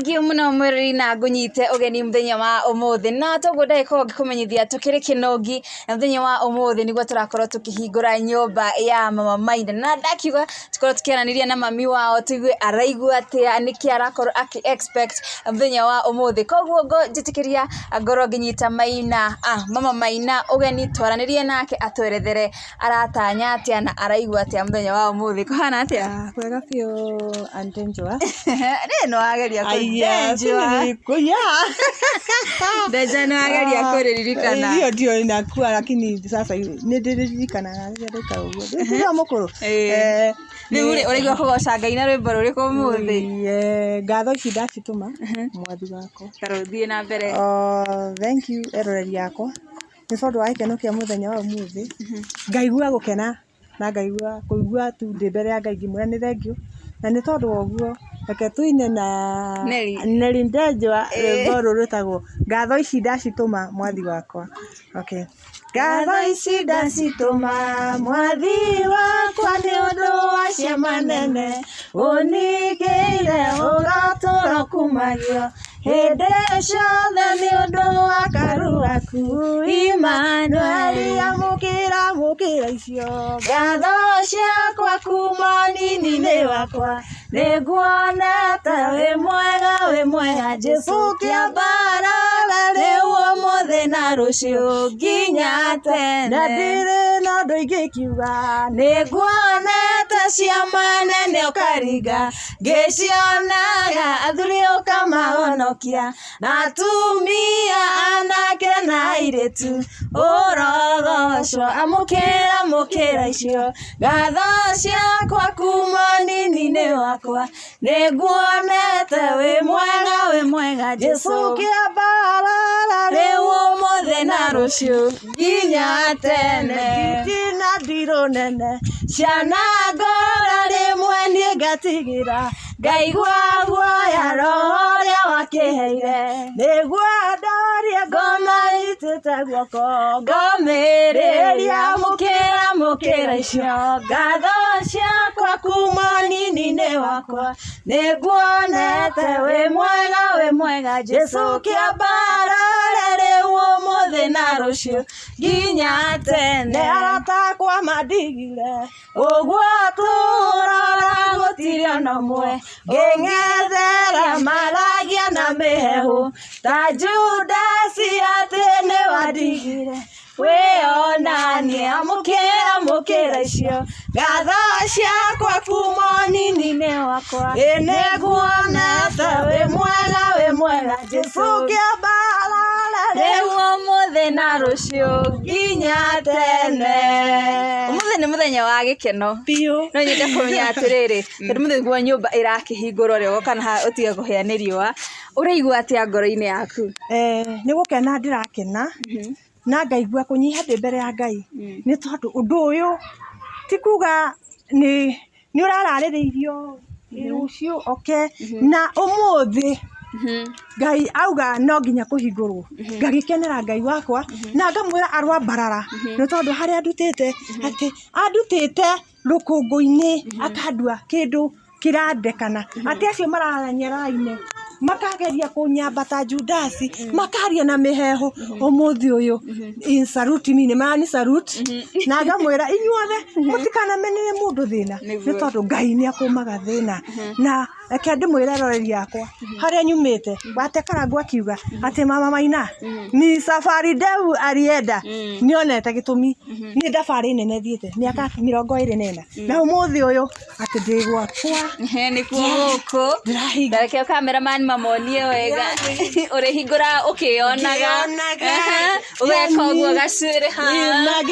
Thengiũ mũno mwĩrori na ngũnyite ũgeni mũthenya wa ũmũthĩ, na toguo ndagĩkorwo ngĩkũmenyithia tũkĩrĩ Kĩnũngi, na mũthenya wa ũmũthĩ nĩguo tũrakorwo tũkĩhingũra nyũmba ya Mama Maina, na ndakiuga tũkorwo tũkĩaranĩria na mami wao tũigue araigua atĩa, nĩkĩ arakorwo akĩ expect mũthenya wa ũmũthĩ. Koguo njĩtĩkĩria ngorwo ngĩnyita Maina, Mama Maina ũgeni twaranĩrie nake atwerethere aratanya atĩa na araigua atĩa mũthenya wa ũmũthĩ. Kũhana atĩa? Kwega biũ Aunty Njũa. Rĩ nĩ wageria kũndenjwa. Ndenja nĩ wageria kũrĩririkana. Hiyo ndio inakuwa lakini sasa nĩ ndĩrĩririkanaga rĩrĩa ndeka ũguo. Ndĩ mũkũrũ. Rĩu rĩ, ũraigua kũgoca Ngai na rwĩmbo rũrĩkũ ũmũthĩ? Ngatho ici ndacitũma mwathi wakwa. Ta rũthiĩ na mbere. Thank you eroreri akwa nĩ tondũ wa gĩkeno kĩa mũthenya wa ũmũthĩ. Ngaigua gũkena na ngaigua kũigua tu ndĩ mbere ya Ngai ngĩmwĩra nĩ thengiũ, na nĩ tondũ wa ũguo reke tũine na Nelly Ndenjwa rwĩmbo rũrũ rwĩtagwo ngatho ici ndacitũma mwathi wakwa. Okay. Ngatho ici ndacitũma mwathi wakwa nĩ ũndũ wa ciama nene ũningĩire ũratũra kumagio hĩndĩ ciothe nĩ ũndũ wa karu waku Immanueli, amũkĩra amũkĩra icio ngatho ciakwa kuma nini-inĩ wakwa, nĩnguonete wĩ mwega wĩ mwega Jesũ kĩambarara rĩu ũmũthĩ na rũciũ nginya tene, na ndirĩ na ũndũ ingĩkiuga, nĩnguonete ciama nene ũkaringa ngĩcionaga athuri ũkamahonokia na atumia anake na airĩtu ũrogocwo, amũkĩra amũkĩra icio ngatho ciakwa kuma nini-inĩ wakwa, nĩnguonete wĩ mwega wĩ mwega Jesũ kĩambarara rĩu ũmũthĩ na rũciũ nginya tene, nditi na ndirũ nene ciana ngora rĩmwe niĩ ngatigĩra ngaigua guoya roho ũrĩa wakĩheire, nĩguo ndorie ngoma nyitĩte guoko ngomĩrĩria, amũkĩra amũkĩra icio ngatho ciakwa kuma nini-inĩ wakwa, nĩnguonete wĩ mwega wĩ mwega Jesũ kĩambarara rĩu ũmũthĩ na rũciũ nginya tene, arata akwa mandigire ũguo tũrora gũtirĩ ona ũmwe ngĩng'ethera maragia na mĩhehu ta Judasi atĩ nĩ wandigire wĩonanie, amũkĩra amũkĩra icio ngatho ciakwa kuma nini-inĩ wakwa, nĩnguonete wĩ mwega wĩ mwega Jesũ kĩambarara rĩu ũmũthĩ na rũciũ nginya tene. Ũmũthĩ nĩ mũthenya wa gĩkeno biũ. No nyende kũmenya atĩrĩrĩ, tondũ mũthĩ nĩguo nyũmba ĩrakĩhingũrwo rĩ, kana haha ũtige kũhĩa nĩ riũa, ũraigua atĩa ngoro-inĩ yaku? Nĩ gũkena ndĩrakena na ngaigua kũnyiha ndĩ mbere ya Ngai nĩ tondũ ũndũ ũyũ ti kuga nĩ ũrararĩrĩirio rũciũ oke na ũmũthĩ Ngai auga no nginya kũhingũrwo, ngagĩkenera Ngai wakwa na ngamwĩra aroambarara nĩ tondũ harĩa andutĩte atĩ andutĩte rũkũngũ-inĩ akandua kĩndũ kĩrandekana, atĩ acio mararania raini makageria kũnyamba ta Judasi, makaria na mĩhehu ũmũthĩ ũyũ in salute me, nĩ marani salute na ngamwĩra inyuothe mũtikanamenere mũndũ thĩna nĩ tondũ Ngai nĩ akũmaga thĩna, na reke ndĩmwĩre eroreri akwa harĩa nyumĩte wate Karangũ akiuga atĩ Mama Maina ni safari ndefu alienda, nĩonete gĩtũmi nĩ thabarĩ nene thiĩte mĩaka 24 na ũmũthĩ ũyũ atĩ ndĩ gwakwa. Nĩkuo gũkũ. Ndĩrahinga. Reke cameraman mamonie wega. Ũrĩhingũra ũkĩyonaga. Ngĩyonaga. Ũgeka ũguo gacuĩrĩ haha.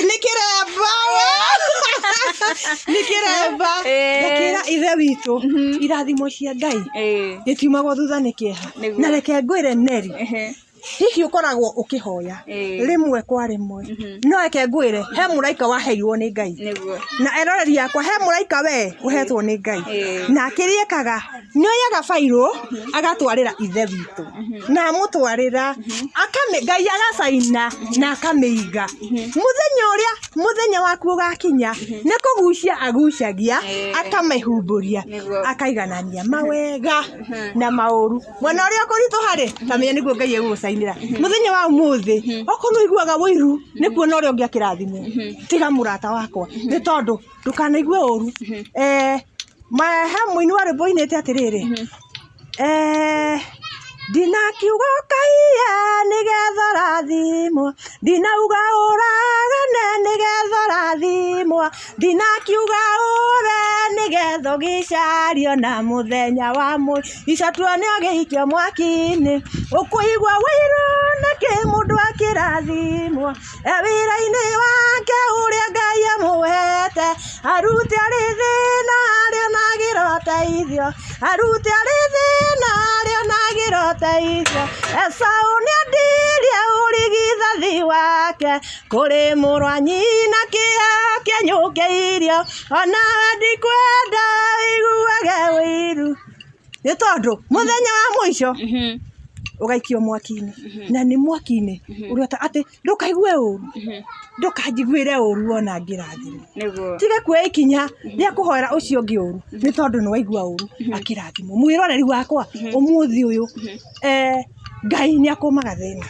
Nĩ kĩremba nĩ kĩremba ngakĩra ithe witũ irathimo cia Ngai gĩtiumagwo thutha nĩ kĩeha, na reke ngwĩre Nelly, Hihi ũkoragwo ũkĩhoya rĩmwe kwa rĩmwe, no reke ngwĩre he mũraika waheirwo nĩ Ngai. Na eroreri akwa, he mũraika we ũhetwo nĩ Ngai. Na kĩrĩa ekaga, nĩ oyaga bairũ agatwarĩra ithe witũ, na amũtwarĩra Ngai agacaina na akamĩiga. Mũthenya ũrĩa mũthenya waku ũgakinya, nĩ kũgucia agucagia, akamĩhumbũria, akaiganania mawega na maũru. Mwena ũrĩa ũkũritũha rĩ, ta menya nĩguo Ngai egũgũcainĩra. Mũthenya wa ũmũthĩ, okorwo nĩ ũiguaga ũiru nĩ kuona ũrĩa ũngĩ akĩrathimwo, tiga mũrata wakwa, nĩ tondũ ndũkanaigue ũru. He mũini wa rwĩmbo ũinĩte atĩrĩrĩ, ndinakiuga ũkaiye nĩgetha ũrathimwo, ndinauga ũragane nĩgetha ũrathimwo, ndinakiuga ũre nĩgetha ũgĩcario na mũthenya wa mũico tuone ũgĩikio mwaki-inĩ. Ũkũigua ũiru nĩkĩ mũndũ akĩrathimwo, e wĩra-inĩ wake ũrĩa Ngai amũhete, arute arĩ thĩna arĩ onagĩra ũteithio, arute arĩ thĩna arĩ onagĩra ũteithio. Esau nĩendirie ũrigithathi wake kũrĩ mũrũ wa nyina kĩeha kĩanyũkĩirio, onawe ndikwenda ũiguage ũiru, nĩ tondũ mũthenya wa mũico ũgaikio mwaki-inĩ, na nĩ mwaki-inĩ ũrĩa atĩ ndũkaigue ũru, ndũkanjiguĩre ũru ona ngĩrathimwo. Tiga kuoya ikinya rĩa kũhoera ũcio ũngĩ ũru, nĩ tondũ nĩ waigua ũru akĩrathimwo. Mwĩroreri wakwa ũmũthĩ ũyũ, Ngai nĩ akũmaga thĩna,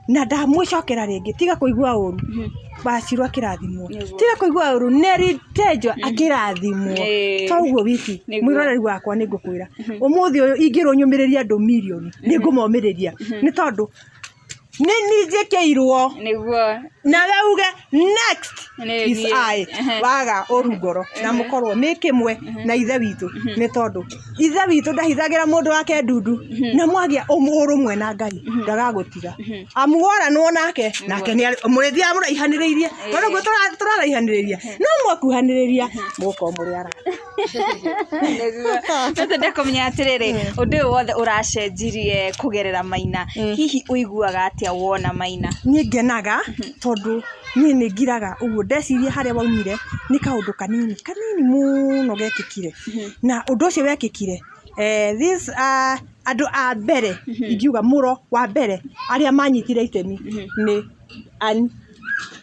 na ndamwĩcokera rĩngĩ, tiga kũigua ũru Wachirũ akĩrathimwo, tiga kũigua ũru Nelly Tejo akĩrathimwo. Toguo wiki, mwĩroreri wakwa, nĩ ngũkwĩra ũmũthĩ ũyũ ingĩrwo nyũmĩrĩrie andũ mirioni, nĩ ngũmomĩrĩria, nĩ tondũ nĩ niĩ njĩkĩirwo. Nawe uge next is I. Waga ũru ngoro na mũkorwo mĩ kĩmwe na ithe witũ, nĩ tondũ ithe witũ ndahithagĩra mũndũ wake ndundu, na mwagĩa ũrũmwe na Ngai ndagagũtiga, amu woranwo nake, nake mũrĩthiaga mũraihanĩrĩirie, tondũ ũguo tũraraihanĩrĩria, no mwakuhanĩrĩria mũgũkorwo mũrĩ arata. No twende kũmenya atĩrĩrĩ, ũndũ ũyũ wothe ũracenjirie kũgerera Maina, hihi ũiguaga atĩa wona Maina? Niĩ ngenaga tondũ niĩ nĩ ngiraga ũguo ndeciria harĩa waumire nĩ kaũndũ kanini kanini mũno gekĩkire, na ũndũ ũcio wekĩkire, this andũ a mbere ingiuga mũro wa mbere arĩa manyitire itemi nĩ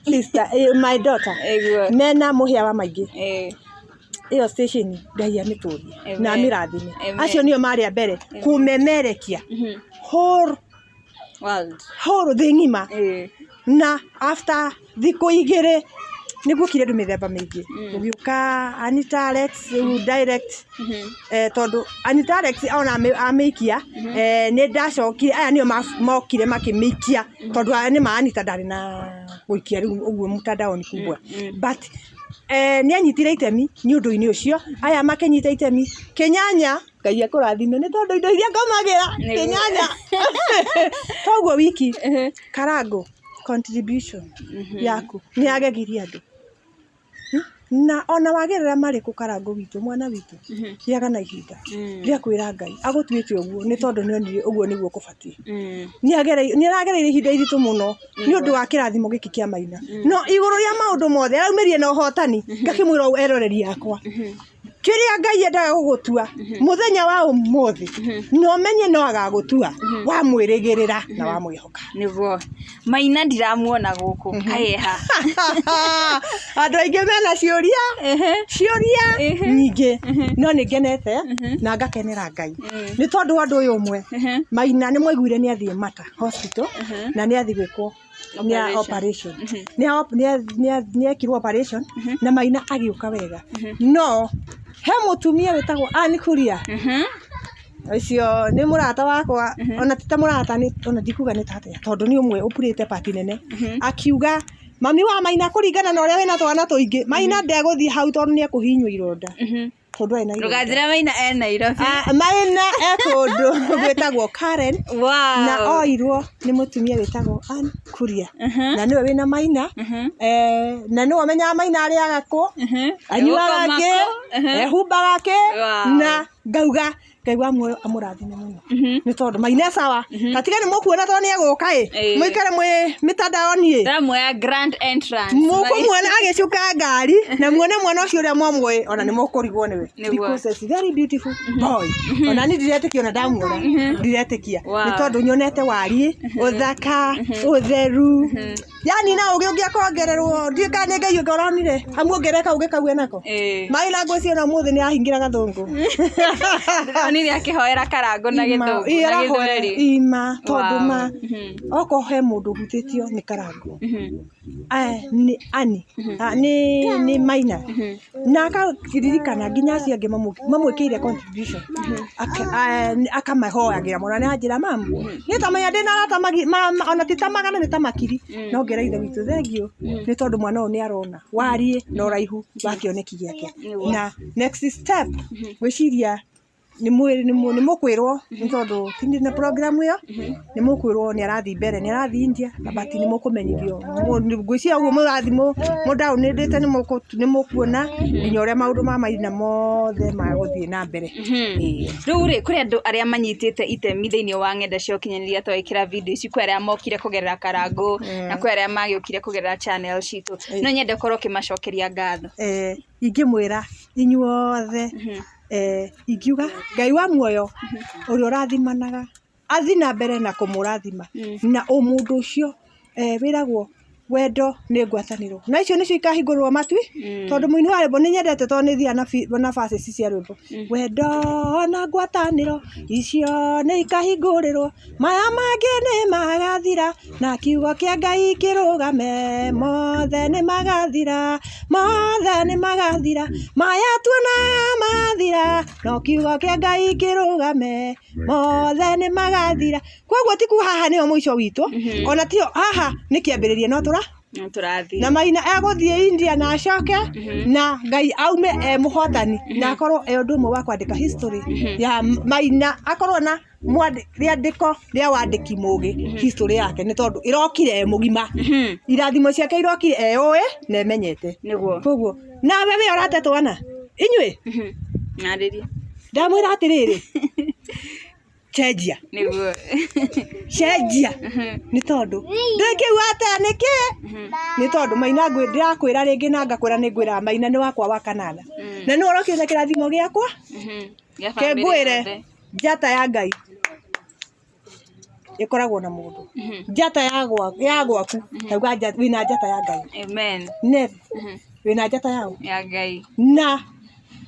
sister, my daughter, mena mũhĩa wa maingĩ. Ĩyo station Ngai amĩtũrie na amĩrathime. Acio nĩo marĩ a mbere kũmemerekia whole whole thĩ ng'ima. Na after thikũ igĩrĩ nĩ guokire andũ mĩthemba mĩingĩ, gũgĩũka Anita Alex rĩu direct, tondũ Anita Alex ona amĩikia, nĩ ndacokire, aya nĩo mokire makĩmĩikia, tondũ aya nĩ ma Anita ndarĩ na gũikia rĩu ũguo mtandaoni kubwa, but nĩ anyitire itemi nĩ ũndũ-inĩ ũcio, aya makĩnyita itemi. Kĩnyanya, Ngai akũrathime nĩ tondũ indo iria ngomagĩra kĩnyanya. Toguo wiki Karango contribution yaku nĩ yagegirie andũ, na ona wagĩrĩra marĩkũ, Karango witũ, mwana witũ, gĩaga na ihinda rĩa kwĩra Ngai agũtuĩte ũguo nĩ tondũ nĩ onire ũguo nĩguo kũbatiĩ. Nĩ aragereire ihinda iritũ mũno nĩ ũndũ wa kĩrathimo gĩkĩ kĩa Maina, no igũrũ rĩa maũndũ mothe araumĩrire na ũhotani. Ngakĩmwĩra ũũ, eroreri akwa, kĩrĩa Ngai endaga gũgũtua mũthenya wa ũmũthĩ, na ũmenye no agagũtua wamwĩrĩgĩrĩra na wamwĩhoka. Nĩguo. Maina ndiramuona gũkũ, kaĩha? Andũ aingĩ mena ciũria ciũria nyingĩ, no nĩ ngenete na ngakenera Ngai nĩ tondũ wa ũndũ ũyũ ũmwe. Maina nĩ mwaiguire nĩ athiĩ Mata Hospital na nĩ athiĩ gwĩkwo nĩ operation, nĩ ekirwo operation na Maina agĩũka wega. No he mũtumia wĩtagwo Ann Kuria, ũcio nĩ mũrata wakwa, ona ti ta mũrata, ona ndikuga nĩ ta atĩa, tondũ nĩ ũmwe ũpurĩte pati nene, akiuga mami wa Maina kũringana na ũrĩa wĩna twana tũingĩ, Maina ndegũthiĩ hau tondũ nĩ ekũhihinywo ironda, tondũ arĩ na ironda. Ndũkanjĩre Maina e Nairobi. Ah, Maina e kũndũ gwĩtagwo Karen, na oirwo nĩ mũtumia wĩtagwo Ann Kuria, na nĩwe wĩna Maina, na nĩwe ũmenyaga Maina arĩaga kũ, anyuaga Egũkoma kĩ, kũ? Ehumbaga kĩ, na ngauga Ngai wa muoyo amũrathime mũno nĩ tondũ maine sawa tatiga nĩ mũkuona tondũ nĩ egũka ĩ Ĩĩ. mũikare mwĩ mĩtandaoni ĩ Ndĩramuoya grand entrance. mũkũmuona agĩcuka ngari na muone mwana ũcio ũrĩa mwamũĩ ona nĩ mũkũrigwo nĩwe Nĩguo. because it's very beautiful boy ona niĩ ndiretĩkia ona ndamuona ndiretĩkia Wow. nĩ tondũ nyonete wariĩ ũthaka ũtheru yani na ũgĩ ũngĩ akongererwo ndiũĩ kana nĩ Ngai ũngĩ ũronire amuongerere kaũgĩ kau enako Ĩĩ. maĩ na ngwĩciria ona ũmũthĩ nĩ ahingĩra gathũngũ Ndĩronire akĩhoera karangũ na Ima, gĩthũngũ ĩ, na arahoera, gĩthweri. ima tondũ Wow. ma okorwo he mũndũ ũhutĩtio nĩ karangũ Aya, nĩ ani Ah, nĩ maina na akaririkana nginya acio angĩ mamwĩkĩire contribution akamahoyagĩra mũno na njĩra mamu niĩ tamenya ndĩna arata ona ti ta magana nĩ ta makiri no ngera ithe witũ thengiũ nĩ tondũ mwana ũyũ nĩ arona wariĩ na ũraihu wa kĩoneki gĩake na next step ngwĩciria nĩ mũkwĩrwo nĩ tondũ ti na program ĩyo nĩ mũkwĩrwo nĩ arathiĩ mbere nĩ arathiĩ India but nĩ mũkũmenyithio ngwĩciria ũguo mũrathiĩ mũdownloadĩte nĩ mũkuona nginya ũrĩa maũndũ ma Maina mothe magũthiĩ na mbere. Ĩĩ. Rĩu rĩ kũrĩ andũ arĩa manyitĩte itemi thĩinĩ wa ng'enda cia ũkinyanĩria twekĩra video ici kwĩ arĩa mokire kũgerera karangũ na kwĩ arĩa magĩũkire kũgerera channel citũ no nyende ũkorwo ũkĩmacokeria ngatho. Ingĩmwĩra inyuothe ingiuga Ngai wa muoyo ũrĩa ũrathimanaga athiĩ na mbere na kũmũrathima na ũmũndũ ũcio wĩragwo wendo nĩ ngwatanĩro na icio nĩcio ikahingũrĩrwo matui tondũ mũini wa rwĩmbo nĩ nyendete tondũ nĩ thiaga na verses cia rwĩmbo wendo na ngwatanĩro icio nĩ ikahingũrĩrwo maya mangĩ nĩ magathira na kiugo kĩa Ngai kĩrũgame mothe nĩ magathira mothe nĩ magathira maya tuona mathira no kiugo kĩa Ngai kĩrũgame mothe nĩ magathira koguo ti kuga haha nĩho mũico witũ ona tio haha nĩ kĩambĩrĩria no tũra No tũrathiĩ. na Maina egũthiĩ India na acoke na Ngai aume e mũhotani na akorwo e ũndũ ũmwe wa kwandĩka history ya Maina akorwo na rĩandĩko rĩa wandĩki mũgĩ history yake nĩ tondũ ĩrokire e mũgima irathimo ciake irokire e ũĩ na emenyete Nĩguo. koguo nawe wĩ ũrate twana inyuĩ Nyarĩria. ndamwĩra atĩrĩrĩ cenjia Nĩguo. cenjia nĩ tondũ ndũngĩigua atĩa nĩkĩ nĩ tondũ Maina ndĩrakwĩra rĩngĩ na ngakwĩra nĩ ngwĩra Maina nĩ wakwa wa kanana na nĩ ũrokire na kĩrathimo gĩakwa Gĩa ke bamĩrĩ ngwĩre yothe. njata ya Ngai ĩkoragwo na mũndũ njata ya gwaku tauga wĩna njata ya Ngai Amen. ne wĩna njata yao Ya Ngai. na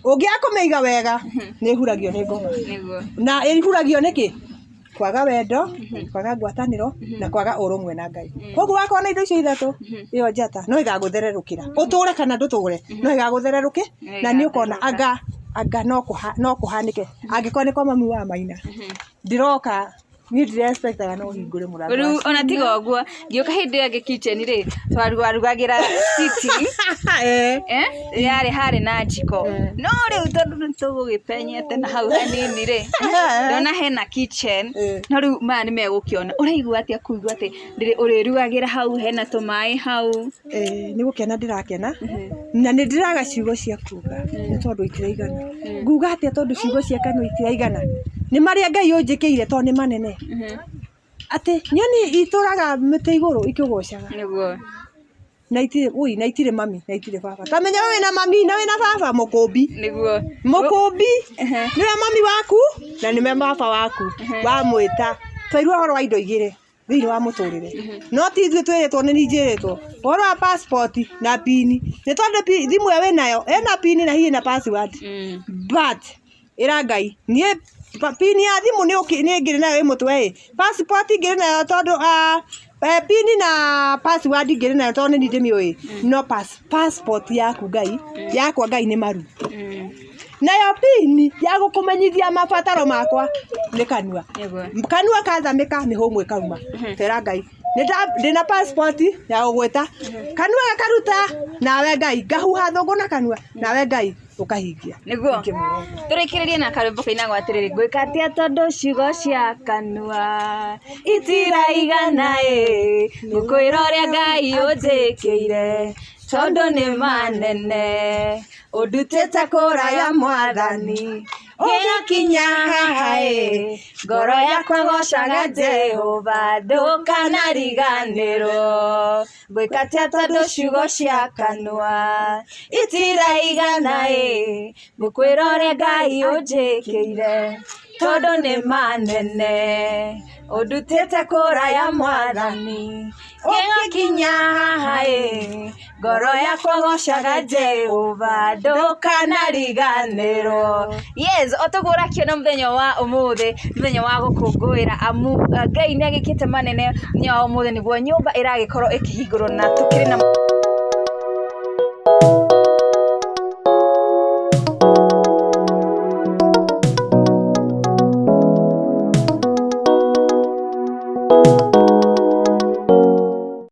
ũngĩaga kũmĩiga wega nĩ ĩhuragio nĩ ngoma Nĩguo. na ĩhuragio nĩkĩ kwaga wendo kwaga ngwatanĩro na kwaga ũrũmwe na Ngai koguo wakorwo na indo icio ithatũ ĩyo njata no ĩgagũthererũkĩra ũtũre kana ndũtũre no ĩgagũthererũkĩ na nĩ ũkona anga no kũhanĩke angĩkorwo nĩ kwa mami wa Maina ndĩroka niĩ ndirespectaga no hingũre mũrango Rĩu ona tiga ũguo ngĩũka hĩndĩ ĩyo ĩngĩ kitchen rĩ twarugagĩra sitting yarĩ harĩ na njiko no rĩu tondũ nĩ tũgũgĩpenyete na hau hanini rĩ ndona hena kitchen no rĩu maya nĩ megũkĩona ũraigua atĩa kũigua atĩ ũrĩrugagĩra hau hena tũmaĩ hau Nĩ gũkena ndĩrakena na nĩ ndĩraga ciugo cia kuga nĩ tondũ itiraigana nguga atĩa tondũ ciugo cia kanua itiraigana nĩ marĩa Ngai ũnjĩkĩire tondũ nĩ manene atĩ nyoni itũraga mĩtĩ igũrũ ikĩgũcaga nĩguo na itirĩ ui na itirĩ mami na itirĩ baba ta menya wĩna mami na wĩna baba mũkũmbi nĩguo mũkũmbi nĩwe mami waku na nĩwe baba waku wamwĩta twairwo ũhoro wa indo igĩrĩ thĩinĩ wa mũtũrĩre no ti ithuĩ twĩrĩtwo nĩ niĩ njĩrĩtwo ũhoro wa passport na pini nĩ tondũ thimũ ĩyo wĩnayo ĩna pini na hihi ĩna password but ĩra Ngai niĩ pini ya thimũ nĩ ngĩrĩ nayo ĩ mũtwe ĩ passport ngĩrĩ nayo tondũ pini na password ngĩrĩ nayo tondũ nĩ niĩ ndĩmĩũĩ no passport yaku Ngai yakwa Ngai nĩ maru nayo pini ya gũkũmenyithia mabataro makwa nĩ kanua kanua kathamĩka mĩhũmũ ĩkauma tera Ngai ndĩna passport ya gũgwĩta kanua gakaruta nawe Ngai ngahuha thũngũ na kanua nawe Ngai ũkahingia nĩguo tũrĩkĩrĩrie na karwĩmbo kainagwo atĩrĩrĩ ngwĩka atĩa tondũ ciugo cia kanua itiraigana ĩ ngũkwĩra ũrĩa Ngai ũnjĩkĩire tondũ nĩ manene ũndutĩte kũraya mwathani Ũgĩkinya haha ĩ, ngoro yakwa gocaga Jehova, ndũkanariganĩrwo. Ngwĩka atĩa tondũ ciugo cia kanua itiraigana ĩ, ngũkwĩra ũrĩa Ngai ũnjĩkĩire, tondũ nĩ manene. Ũndutĩte kũraya Mwathani, ngĩgakinya haha ĩ, ngoro yakwa gocaga Jehova, ndũkanariganĩrwo. Yes, o toguo ũrakiona mũthenya wa ũmũthĩ, mũthenya wa gũkũngũĩra amu Ngai nĩ agĩkĩte manene. Mũthenya wa ũmũthĩ nĩguo nyũmba ĩragĩkorwo ĩkĩhingũrwo na tũkĩrĩ na